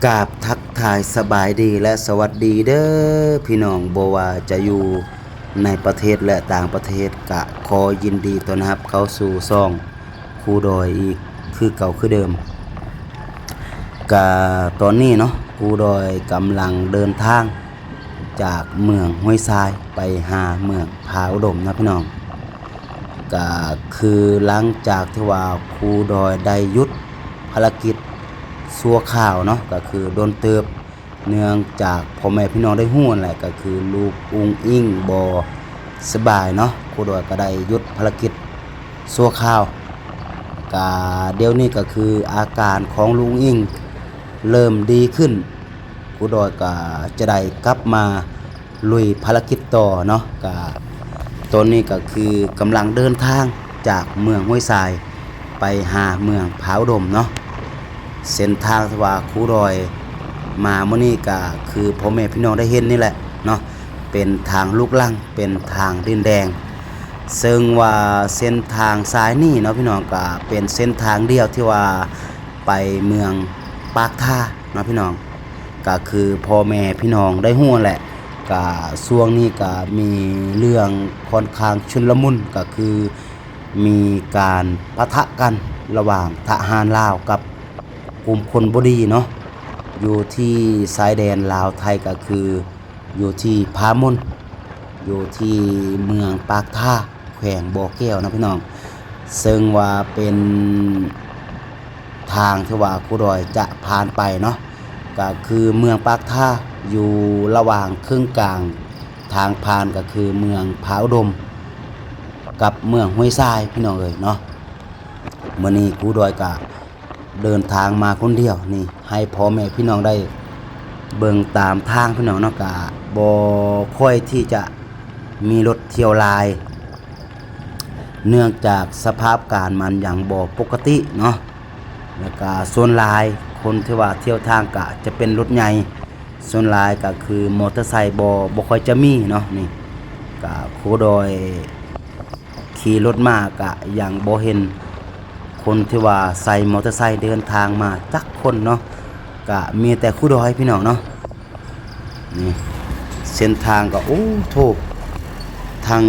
ກາບທັກທາຍສະບາຍດີ ແລະ ສະຫວັດດີເດີພີ່ນ້ອງ, ບໍ່ວ່າຈະຢູ່ໃນປະເທດ ແລະ ຕ່າງປະເທດ ກະຂໍຍິນດີຕ້ອນຮັບເຂົ້າສູ່ຊ່ອງຄູດອຍອີກຄືເກົ່າຄືເດີມ. ກະຕອນນີ້ເນາະ ຄູດອຍກຳລັງເດີນທາງຈາກເມືອງຫ້ວຍຊາຍໄປຫາເມືອງຜາອຸດົມເນາະພີ່ນ້ອງ. ກະຄືຫຼັງຈາກທີ່ວ່າຄູດອຍໄດ້ຢຸດພາລະກິດຊົ່ວຄາວເນາະ ກະຄືດົນເຕີບ ເນື່ອງຈາກພໍ່ແມ່ພີ່ນ້ອງໄດ້ຮູ້ຫັ້ນແຫຼະ ກະຄືລູກອຸ້ງອິ້ງບໍ່ສະບາຍເນາະ, ຄູດອຍກະໄດ້ຢຸດພາລະກິດຊົ່ວຄາວ. ກະດຽວນີ້ກະຄືອາການຂອງລູກອຸ້ງອິ້ງເລີ່ມດີຂຶ້ນ, ຄູດອຍກະຈະໄດ້ກັບມາ ລຸຍພາລະກິດຕໍ່ເນາະ. ກະຕອນນີ້ກະຄືກຳລັງເດີນທາງຈາກເມືອງຫ້ວຍຊາຍໄປຫາເມືອງຜາອຸດົມເນາະ. ເສັ້ນທາງທີ່ວ່າຄູດອຍມາມື້ນີ້ກະຄືພໍ່ແມ່ພີ່ນ້ອງໄດ້ເຫັນນີ້ແຫຼະເນາະ, ເປັນທາງລູກລັງ ເປັນທາງດິນແດງ. ເຊິ່ງວ່າເສັ້ນທາງສາຍນີ້ເນາະພີ່ນ້ອງ ກະເປັນເສັ້ນທາງດຽວທີ່ວ່າໄປເມືອງປາກທາເນາະພີ່ນ້ອງ. ກະຄືພໍ່ແມ່ພີ່ນ້ອງໄດ້ຮູ້ແຫຼະ ກະຊ່ວງນີ້ກະມີເລື່ອງຂ້ອນຂ້າງຊຸນລະມຸນ ກະຄືມີການປະທະກັນລະຫວ່າງທະຫານລາວກັບກຸ່ມຄົນບໍ່ດີເນາະ ຢູ່ທີ່ຊາຍແດນລາວໄທ ກະຄືຢູ່ທີ່ຜາມົນ ຢູ່ທີ່ເມືອງປາກທາ ແຂວງບໍ່ແກ້ວເນາະພີ່ນ້ອງ. ເຊິ່ງວ່າເປັນທາງທີ່ວ່າຄູດອຍຈະຜ່ານໄປເນາະ ກະຄືເມືອງປາກທາຢູ່ລະຫວ່າງເຄິ່ງກາງທາງຜ່ານ ກະຄືເມືອງຜາອຸດົມກັບເມືອງຫ້ວຍຊາຍພີ່ນ້ອງເອີຍເນາະ. ມື້ນີ້ຄູດອຍກະເດີນທາງມາຄົນດຽວນີ້ ໃຫ້ພໍ່ແມ່ພີ່ນ້ອງໄດ້ເບິ່ງຕາມທາງພີ່ນ້ອງເນາະ, ກະບໍ່ຄ່ອຍທີ່ຈະມີລົດທ່ຽວຫຼາຍ ເນື່ອງຈາກສະພາບການມັນຍັງບໍ່ປົກກະຕິເນາະ. ແລ້ວກະສ່ວນຫຼາຍຄົນທີ່ວ່າທ່ຽວທາງກະຈະເປັນລົດໃຫຍ່, ສ່ວນຫຼາຍກະຄືມໍເຕີໄຊບໍ່ ບໍ່ຄ່ອຍຈະມີເນາະ. ນີ້ກະຄູດອຍຂີ່ລົດມາກະຍັງບໍ່ເຫັນຄົນທີ່ວ່າໃສ່ມໍເຕີໄຊເດີນທາງມາຈັກຄົນເນາະ, ກະມີແຕ່ຄູດອຍພີ່ນ້ອງເນາະ. ນີ້ເສັ້ນທາງກໍ ໂອ້ໂທ້ ທັງ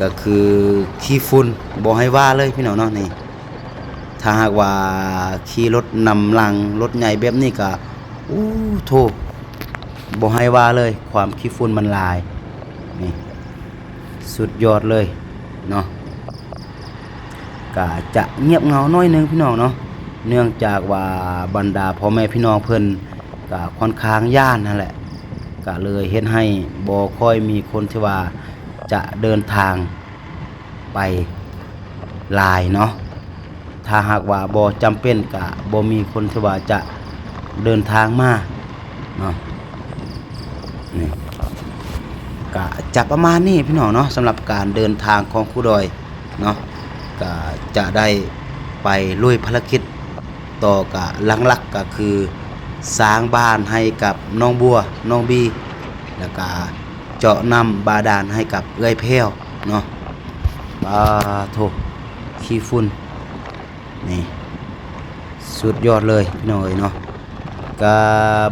ກໍຄືຂີ້ຝຸ່ນບໍ່ໃຫ້ວ່າເລີຍພີ່ນ້ອງເນາະ. ນີ້ຖ້າຫາກວ່າຂີ່ລົດນຳຫຼັງລົດໃຫຍ່ແບບນີ້ກໍ ໂອ້ໂທ້ ບໍ່ໃຫ້ວ່າເລີຍ, ຄວາມຂີ້ຝຸ່ນມັນຫຼາຍ. ນີ້ສຸດຍອດເລີຍເນາະ. ກະຈະງຽບເຫງົາໜ້ອຍໜຶ່ງພີ່ນ້ອງເນາະ, ເນື່ອງຈາກວ່າບັນດາພໍ່ແມ່ພີ່ນ້ອງເພິ່ນກະຂ້ອນຂ້າງຢ້ານຫັ້ນແຫຼະ, ກະເລີຍເຮັດໃຫ້ບໍ່ຄ່ອຍມີຄົນທີ່ວ່າຈະເດີນທາງໄປຫຼາຍເນາະ. ຖ້າຫາກວ່າບໍ່ຈຳເປັນກະບໍ່ມີຄົນທີ່ວ່າຈະເດີນທາງມາເນາະ. ນີ້ກະຈະປະມານນີ້ພີ່ນ້ອງເນາະ, ສຳລັບການເດີນທາງຂອງຄູດອຍເນາະ, ກະຈະໄດ້ໄປລຸຍພາລະກິດຕໍ່. ກະຫຼັກໆກະຄືສ້າງບ້ານໃຫ້ກັບນ້ອງບົວ ນ້ອງບີ ແລ້ວກະເຈາະນ້ຳບາດານໃຫ້ກັບເອື້ອຍແພ້ວເນາະ. ປາໂທ້ ຂີ້ຝຸ່ນ ນີ້ສຸດຍອດເລີຍພີ່ນ້ອງເອີຍເນາະ. ກະ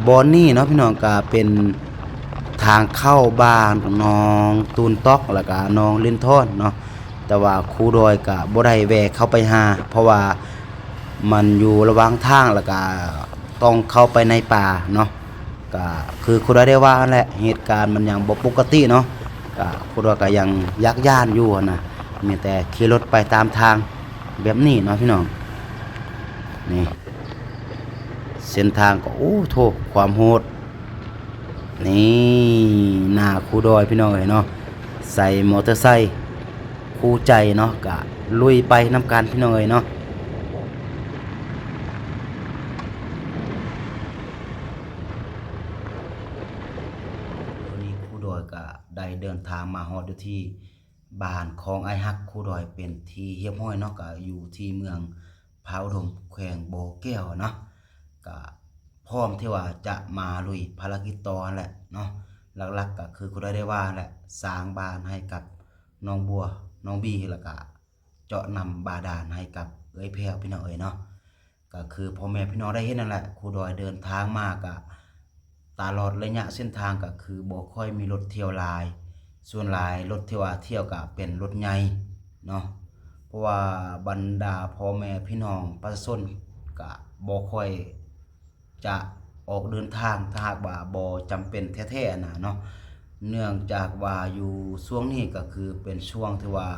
ບ່ອນນີ້ເນາະພີ່ນ້ອງ ກະເປັນທາງເຂົ້າບ້ານໜອງຕູນຕອກ ແລ້ວກະໜອງລິນທອນເນາະ, ແຕ່ວ່າຄູດອຍກະບໍ່ໄດ້ແວ່ເຂົ້າໄປຫາ ເພາະວ່າມັນຢູ່ລະຫວ່າງທາງ ແລ້ວກະຕ້ອງເຂົ້າໄປໃນປ່າເນາະ. ກະຄືຄູດອຍໄດ້ວ່າຫັ້ນແຫຼະ ເຫດການມັນຍັງບໍ່ປົກກະຕິເນາະ, ກະຄູດອຍກະຍັງຢາກຢ້ານຢູ່ຫັ້ນນະ, ມີແຕ່ຂີ່ລົດໄປຕາມທາງແບບນີ້ເນາະພີ່ນ້ອງ. ນີ້ເສັ້ນທາງກໍ ໂອ້ໂທ້ ຄວາມໂຫດ. ນີ້ໜ້າຄູດອຍພີ່ນ້ອງເອີຍເນາະ, ໃສ່ມໍເຕີໄຊຄູ່ໃຈເນາະ, ກະລຸຍໄປນຳກັນພີ່ນ້ອງເອີຍເນາະ. ຕອນນີ້ຄູດອຍກະໄດ້ເດີນທາງມາຮອດຢູ່ທີ່ບ້ານຂອງອ້າຍຮັກຄູດອຍເປັນທີ່ຮຽບຮ້ອຍເນາະ, ກະຢູ່ທີ່ເມືອງຜາອຸດົມ ແຂວງບໍ່ແກ້ວເນາະ, ກະພ້ອມທີ່ວ່າຈະມາລຸຍພາລະກິດຕໍ່ຫັ້ນແຫຼະເນາະ. ຫຼັກໆກະຄືຄູດອຍໄດ້ວ່າແຫຼະ, ສ້າງບ້ານໃຫ້ກັບນ້ອງບົວ ນ້ອງບີ ແລ້ວກະ ເຈາະນ້ຳບາດານໃຫ້ກັບເອື້ອຍແພ້ວ ພີ່ນ້ອງເອີຍເນາະ. ກໍຄືພໍ່ແມ່ພີ່ນ້ອງໄດ້ເຫັນນັ້ນແຫຼະ, ຄູດອຍເດີນທາງມາກໍຕະຫຼອດໄລຍະເສັ້ນທາງກໍຄືບໍ່ຄ່ອຍມີລົດທ່ຽວຫຼາຍ, ສ່ວນຫຼາຍລົດທີ່ວ່າທ່ຽວກໍເປັນລົດໃຫຍ່ເນາະ, ເພາະວ່າບັນດາພໍ່ແມ່ພີ່ນ້ອງປະຊາຊົນກໍບໍ່ຄ່ອຍ ຈະອອກເດີນທາງ ຖ້າຫາກວ່າບໍ່ຈຳເປັນແທ້ໆຫັ້ນນະເນາະ, ເນື່ອງຈາກວ່າຢູ່ຊ່ວງນີ້ກໍຄືເປັນຊ່ວງທີ່ວ່າ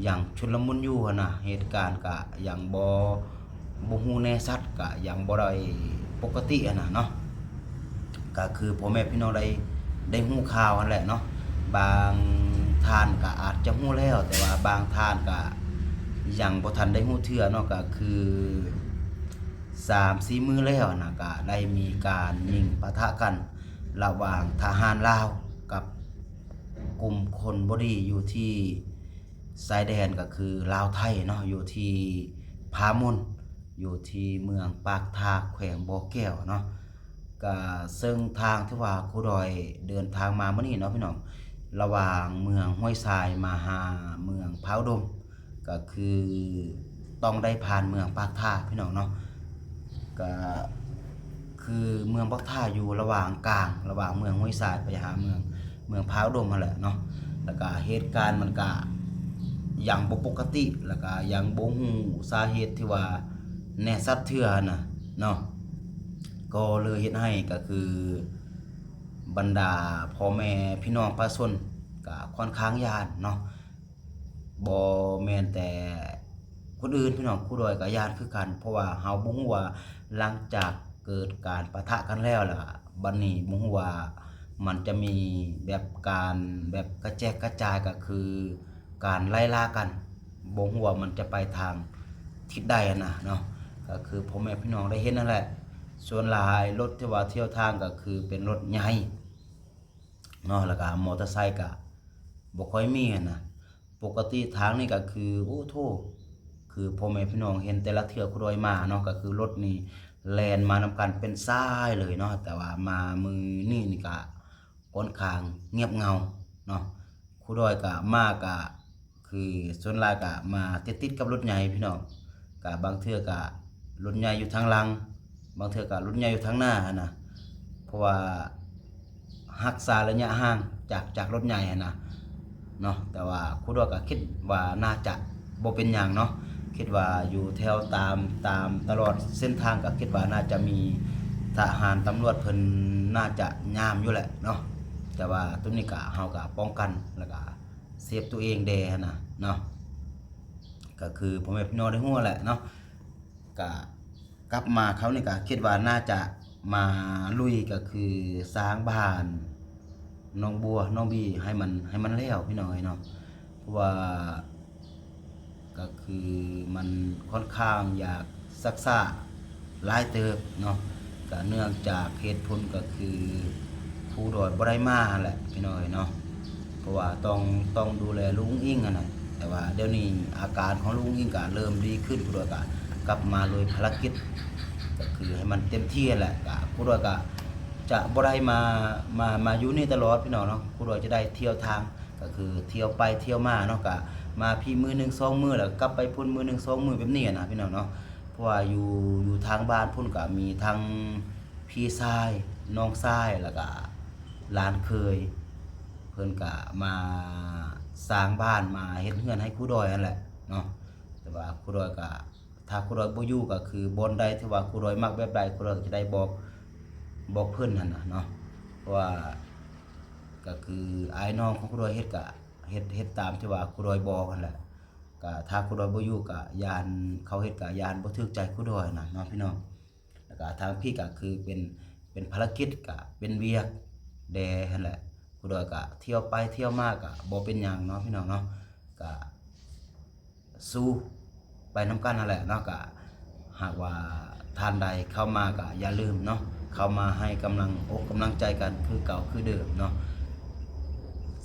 ຍັງຊຸນລະມຸນຢູ່ຫັ້ນນະ, ເຫດການກະຍັງບໍ່ ບໍ່ຮູ້ແນ່ຊັດ ກະຍັງບໍ່ໄດ້ປົກກະຕິຫັ້ນນະເນາະ. ກະຄືພໍ່ແມ່ພີ່ນ້ອງໄດ້ ໄດ້ຮູ້ຂ່າວຫັ້ນແຫຼະເນາະ, ບາງທ່ານກະອາດຈະຮູ້ແລ້ວ ແຕ່ວ່າບາງທ່ານກະຍັງບໍ່ທັນໄດ້ຮູ້ເທື່ອເນາະ, ກະຄື ສາມສີ່ມື້ແລ້ວນະ ກະໄດ້ມີການຍິງປະທະກັນລະຫວ່າງທະຫານລາວກັບກຸ່ມຄົນບໍ່ດີຢູ່ທີ່ຊາຍແດນ ກໍຄືລາວໄທເນາະ, ຢູ່ທີ່ຜາມົນ ຢູ່ທີ່ເມືອງປາກທາ ແຂວງບໍ່ແກ້ວເນາະ. ກະເຊິ່ງທາງທີ່ວ່າຄູດອຍເດີນທາງມາມື້ນີ້ເນາະພີ່ນ້ອງ, ລະຫວ່າງເມືອງຫ້ວຍຊາຍມາຫາເມືອງຜາອຸດົມ ກໍຄືຕ້ອງໄດ້ຜ່ານເມືອງປາກທາພີ່ນ້ອງເນາະ, ກໍຄືເມືອງປາກທາຢູ່ລະຫວ່າງກາງ ລະຫວ່າງເມືອງຫ້ວຍຊາຍໄປຫາເມືອງ ເມືອງຜາອຸດົມຫັ້ນແຫຼະເນາະ. ແລ້ວກະເຫດການມັນກະຍັງບໍ່ປົກກະຕິ ແລ້ວກະຍັງບໍ່ຮູ້ສາເຫດທີ່ວ່າແນ່ຊັດເທື່ອຫັ້ນນະເນາະ, ກໍເລີຍເຮັດໃຫ້ ກໍຄືບັນດາພໍ່ແມ່ພີ່ນ້ອງປະຊາຊົນກະຂ້ອນຂ້າງຢ້ານເນາະ. ບໍ່ແມ່ນແຕ່ຄົນອື່ນພີ່ນ້ອງ, ຄູດອຍກໍຢ້ານຄືກັນ ເພາະວ່າເຮົາບໍ່ຮູ້ວ່າຫຼັງຈາກເກີດການປະທະກັນແລ້ວ ແລ້ວບັດນີ້ບໍ່ຮູ້ວ່າມັນຈະມີແບບການແບບກະແຈກກະຈາຍ ກໍຄືການໄລ່ລ່າກັນ, ບໍ່ຮູ້ວ່າມັນຈະໄປທາງທິດໃດຫັ້ນນະເນາະ. ກໍຄືພໍ່ແມ່ພີ່ນ້ອງໄດ້ເຫັນນັ້ນແຫຼະ, ສ່ວນຫຼາຍລົດທີ່ວ່າທ່ຽວທາງກໍຄືເປັນລົດໃຫຍ່ເນາະ, ແລ້ວກໍມໍເຕີໄຊກໍບໍ່ຄ່ອຍມີຫັ້ນນະ. ປົກກະຕິທາງນີ້ກໍຄື ໂອ້ໂທ້ ຄືພໍ່ແມ່ພີ່ນ້ອງເຫັນແຕ່ລະເທື່ອຄູດອຍມາເນາະ ກໍຄືລົດນີ້ແລ່ນມານຳກັນເປັນສາຍເລີຍເນາະ, ແຕ່ວ່າມາມື້ນີ້ນີ້ກະຂ້ອນຂ້າງງຽບເຫງົາເນາະ. ຄູດອຍກະມາກະ ຄືສ່ວນຫຼາຍກະມາຕິດໆກັບລົດໃຫຍ່ພີ່ນ້ອງ, ກະບາງເທື່ອກະລົດໃຫຍ່ຢູ່ທາງຫຼັງ ບາງເທື່ອກະລົດໃຫຍ່ຢູ່ທາງໜ້າຫັ້ນນະ, ເພາະວ່າຮັກສາໄລຍະຫ່າງຈາກ ຈາກລົດໃຫຍ່ຫັ້ນນະເນາະ. ແຕ່ວ່າຄູດອຍກະຄິດວ່າໜ້າຈະບໍ່ເປັນຫຍັງເນາະ, ຄິດວ່າຢູ່ແຖວຕາມ ຕາມຕະຫຼອດເສັ້ນທາງ ກະຄິດວ່າໜ້າຈະມີທະຫານຕຳຫຼວດເພິ່ນໜ້າຈະຍາມຢູ່ແຫຼະເນາະ. ແຕ່ວ່າໂຕນີ້ກະ ເຮົາກະປ້ອງກັນ ແລ້ວກະ ເຊບຕົວເອງແດ່ຫັ້ນນະເນາະ, ກໍຄືພໍ່ແມ່ພີ່ນ້ອງໄດ້ຮູ້ແຫຼະເນາະ. ກະກັບມາຄາວນີ້ກະຄິດວ່າໜ້າຈະມາລຸຍ ກໍຄືສ້າງບ້ານນ້ອງບົວ ນ້ອງບີ ໃຫ້ມັນ ໃຫ້ມັນແລ້ວພີ່ນ້ອງເອີຍເນາະ, ເພາະວ່າ ກໍຄືມັນຂ້ອນຂ້າງຢາກຊັກຊ້າຫຼາຍເຕີບເນາະ, ກະເນື່ອງຈາກເຫດຜົນກໍຄືຄູດອຍບໍ່ໄດ້ມາຫັ້ນແຫຼະພີ່ນ້ອງເອີຍເນາະ, ເພາະວ່າຕ້ອງ ຕ້ອງດູແລລຸງອິງຫັ້ນນະ. ແຕ່ວ່າດຽວນີ້ອາການຂອງລຸງອິງກະເລີ່ມດີຂຶ້ນ, ຄູດອຍກະກັບມາລຸຍພາລະກິດ ກໍຄືໃຫ້ມັນເຕັມທີ່ຫັ້ນແຫຼະ. ກະຄູດອຍກະຈະບໍ່ໄດ້ມາ ມາ ມາຢູ່ນີ້ຕະຫຼອດພີ່ນ້ອງເນາະ, ຄູດອຍຈະໄດ້ທ່ຽວທາງ ກໍຄືທ່ຽວໄປທ່ຽວມາເນາະ, ກະມາພີ້ມື້ໜຶ່ງສອງມື້ ແລ້ວກັບໄປພຸ້ນມື້ໜຶ່ງສອງມື້ ແບບນີ້ນະພີ່ນ້ອງເນາະ. ເພາະວ່າຢູ່ ຢູ່ທາງບ້ານພຸ້ນກະມີທັງພີ່ຊາຍ ນ້ອງຊາຍ ແລ້ວກະຫຼານເຂີຍ ເພິ່ນກະມາສ້າງບ້ານ ມາເຮັດເຮືອນໃຫ້ຄູດອຍຫັ້ນແຫຼະເນາະ. ແຕ່ວ່າຄູດອຍກະ ຖ້າຄູດອຍບໍ່ຢູ່ ກໍຄືບ່ອນໃດທີ່ວ່າຄູດອຍມັກແບບໃດ ຄູດອຍກໍຈະໄດ້ບອກ ບອກເພິ່ນຫັ້ນນະເນາະ, ເພາະວ່າ ກໍຄືອ້າຍນ້ອງຂອງຄູດອຍເຮັດກະເຮັດ ເຮັດຕາມທີ່ວ່າຄູດອຍບອກຫັ້ນແຫຼະ. ກະຖ້າຄູດອຍບໍ່ຢູ່ກະຢ້ານເຂົາເຮັດກະຢ້ານບໍ່ຖືກໃຈຄູດອຍນະເນາະພີ່ນ້ອງ. ແລ້ວກະທາງພີ້ກະຄືເປັນ ເປັນພາລະກິດ ກະເປັນວຽກແດ່ຫັ້ນແຫຼະ, ຄູດອຍກະທ່ຽວໄປທ່ຽວມາກະບໍ່ເປັນຫຍັງເນາະພີ່ນ້ອງເນາະ. ກະ ສູ້ໄປນຳກັນຫັ້ນແຫຼະເນາະ. ກະຫາກວ່າທ່ານໃດເຂົ້າມາກະຢ່າລືມເນາະ, ເຂົ້າມາໃຫ້ກຳລັງອົກກຳລັງໃຈກັນຄືເກົ່າຄືເດີມເນາະ.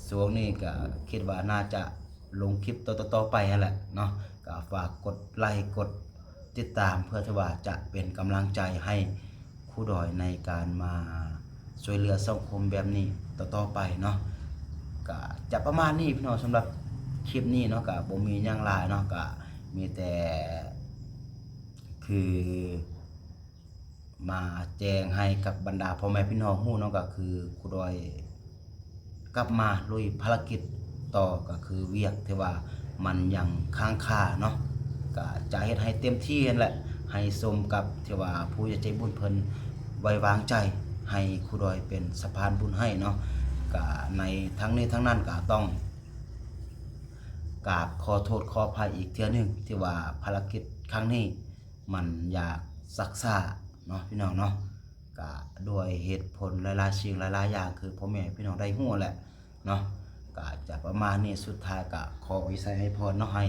ຊ່ວງນີ້ກະຄິດວ່າໜ້າຈະລົງຄລິບຕໍ່ໆໄປຫັ້ນແຫຼະເນາະ, ກະຝາກກົດໄລກົດຕິດຕາມ ເພື່ອທີ່ວ່າຈະເປັນກຳລັງໃຈໃຫ້ ຄູດອຍໃນການມາຊ່ວຍເຫຼືອສັງຄົມແບບນີ້ຕໍ່ໆໄປເນາະ. ກະຈະປະມານນີ້ພີ່ນ້ອງ, ສຳລັບຄລິບນີ້ເນາະ ກະບໍ່ມີຫຍັງຫຼາຍເນາະ, ກະມີແຕ່ ຄືມາແຈ້ງໃຫ້ກັບບັນດາພໍ່ແມ່ພີ່ນ້ອງຮູ້ເນາະ ກໍຄືຄູດອຍກັບມາລຸຍພາລະກິດຕໍ່ ກໍຄືວຽກທີ່ວ່າມັນຍັງຄ້າງຄາເນາະ ກໍຈະເຮັດໃຫ້ເຕັມທີ່ຫັ້ນແຫຼະ ໃຫ້ສົມກັບທີ່ວ່າຜູ້ໃຫຍ່ໃຈບຸນເພິ່ນໄວ້ວາງໃຈໃຫ້ຄູດອຍເປັນສະພານບຸນໃຫ້ເນາະ ກໍໃນທັງນີ້ທັງນັ້ນກໍຕ້ອງ ກາບຂໍໂທດຂໍອະໄພອີກເທື່ອໜຶ່ງ ທີ່ວ່າພາລະກິດຄັ້ງນີ້ມັນຢາກຊັກຊ້າເນາະ ພີ່ນ້ອງເນາະ ກະດ້ວຍເຫດຜົນຫຼາຍໆສິ່ງຫຼາຍໆຢ່າງ ຄືພໍ່ແມ່ພີ່ນ້ອງໄດ້ຮູ້ແຫຼະເນາະ ກະຈະປະມານນີ້ ສຸດທ້າຍກະຂໍອວຍໄຊໃຫ້ພອນເນາະ ໃຫ້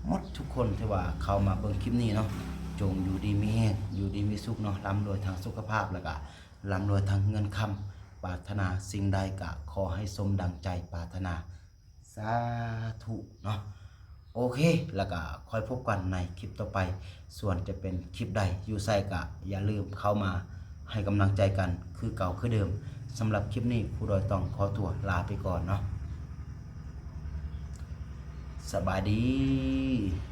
ໝົດທຸກຄົນທີ່ວ່າເຂົ້າມາເບິ່ງຄລິບນີ້ເນາະ ຈົ່ງຢູ່ດີມີແຮງ ຢູ່ດີມີສຸກເນາະ ລ່ຳລວຍທາງສຸຂະພາບ ແລ້ວກະລ່ຳລວຍທາງເງິນຄຳ ປາດຖະໜາສິ່ງໃດກະຂໍໃຫ້ສົມດັ່ງໃຈປາດຖະໜາ ສາທຸເນາະ ໂອເຄ ແລ້ວກະຄ່ອຍພົບກັນໃນຄລິບຕໍ່ໄປ ສ່ວນຈະເປັນຄລິບໃດ ຢູ່ໃສກະຢ່າລືມເຂົ້າມາໃຫ້ກຳລັງໃຈກັນຄືເກົ່າຄືເດີມ ສຳລັບຄລິບນີ້ຄູດອຍຕ້ອງຂໍຕົວລາໄປກ່ອນເນາະ ສະບາຍດີ.